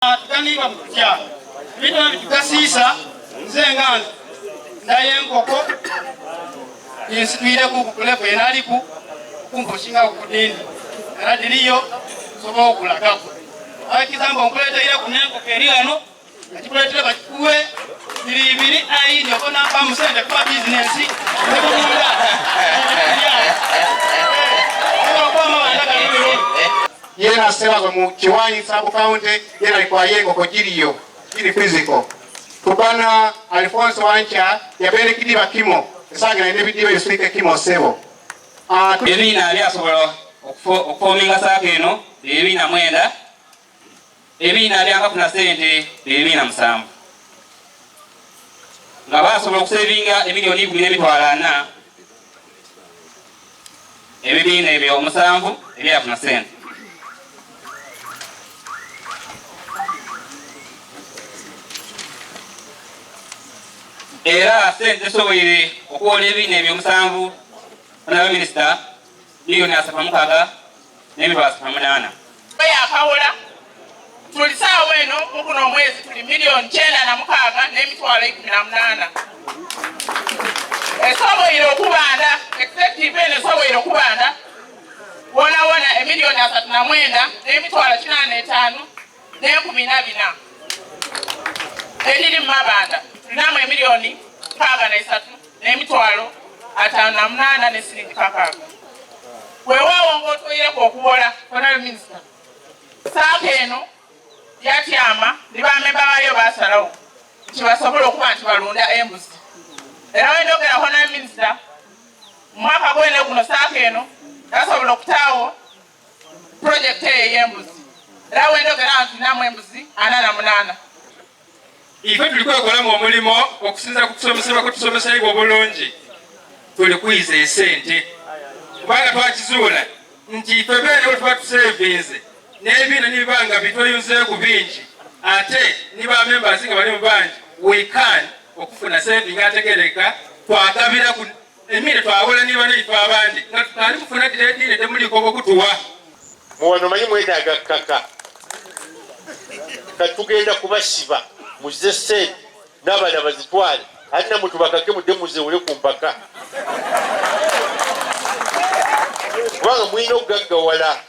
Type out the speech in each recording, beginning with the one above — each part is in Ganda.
Tuganiibwa mu kutya ebintu ebyo bitugasiisa. Nze nga nze ndayo enkoko nsitwireku kulevu enaliku kumpa osinga kudindi era diriyo sobola okulagaku akizamba onkuleteire ku nenkoko eri wano akikuletere bakikuwe biri ibiri ayindi okonampa musente kuba bizinensi nebulunda. Yena sebazwe mu Kiwanyi sub county, yena likwaye enkoko giriyo giri physical. Tubana Alfonso Wancha yabere kidiba kimo esangira nebidiba ebiswike kimo sebo. Ebibiina byasobola okufominga SACCO eno ebibiina 9, ebibiina byankafuna sente ebibiina 7, nga basobola okusevinga emiliyoni 10 n'emitwalo 40, ebibiina ebyo 7 ebyafuna sente. Era sente zisoboire okuwola ebibiina ebyo 7, honorable minisita, miliyoni 36 n'emitwalo 38. Yakawola tuli saawa eno muguno omwezi tuli miliyoni 96 n'emitwalo 18. Esoboire okubanda executive eno esoboire okubanda wona wona emiliyoni 39 n'emitwalo 85 n'enkumi 4. Eriri mu mabanda tulinamu emiliyoni 63 n'emitwalo 58 n'esiringi 6. Weewaawo ng'otwoyireko okuwola, honorable minister, SACCO eno yatyama ne bamemba baayo basalawo nti basobole okuba nti balunda embuzi. Era wendogera, honorable minister, mu mwaka gwene guno SACCO eno yasobola okutaawo projekiti eyo ey'embuzi, era wendogera nti tulinamu embuzi 48. Ife tuli kwekolamu omulimu okusinza ku kusomesebwa kutusomesaibwa obulungi. Tuli kwiza esente kubanga twakizuula nti ife beene bwe tuba tusevinze n'ebiina nibiba nga bitweyunzeeku bingi, ate ni ba members nga balimu bangi, we can okufuna saving ategereka. Twagabira ku emire, twawola ni banaife abandi nga tutali kufuna diredire temuliko okutuwa. Muwano manyi mwetaaga kkaka, katugenda kubasiba muze sente n'abalala bazitwale, ate namwe tubakake mudde muzewole ku mpaka, kubanga mulina okugaggawala.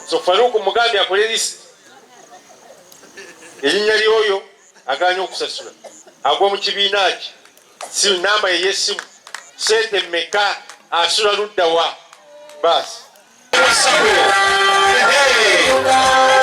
So Faruku mugambye akole list, erinnya lyoyo aganye okusasula, agwa mu kibiina ki, si namba ye y'essimu, sente mmeka, asula ludda wa, baasi. Hey.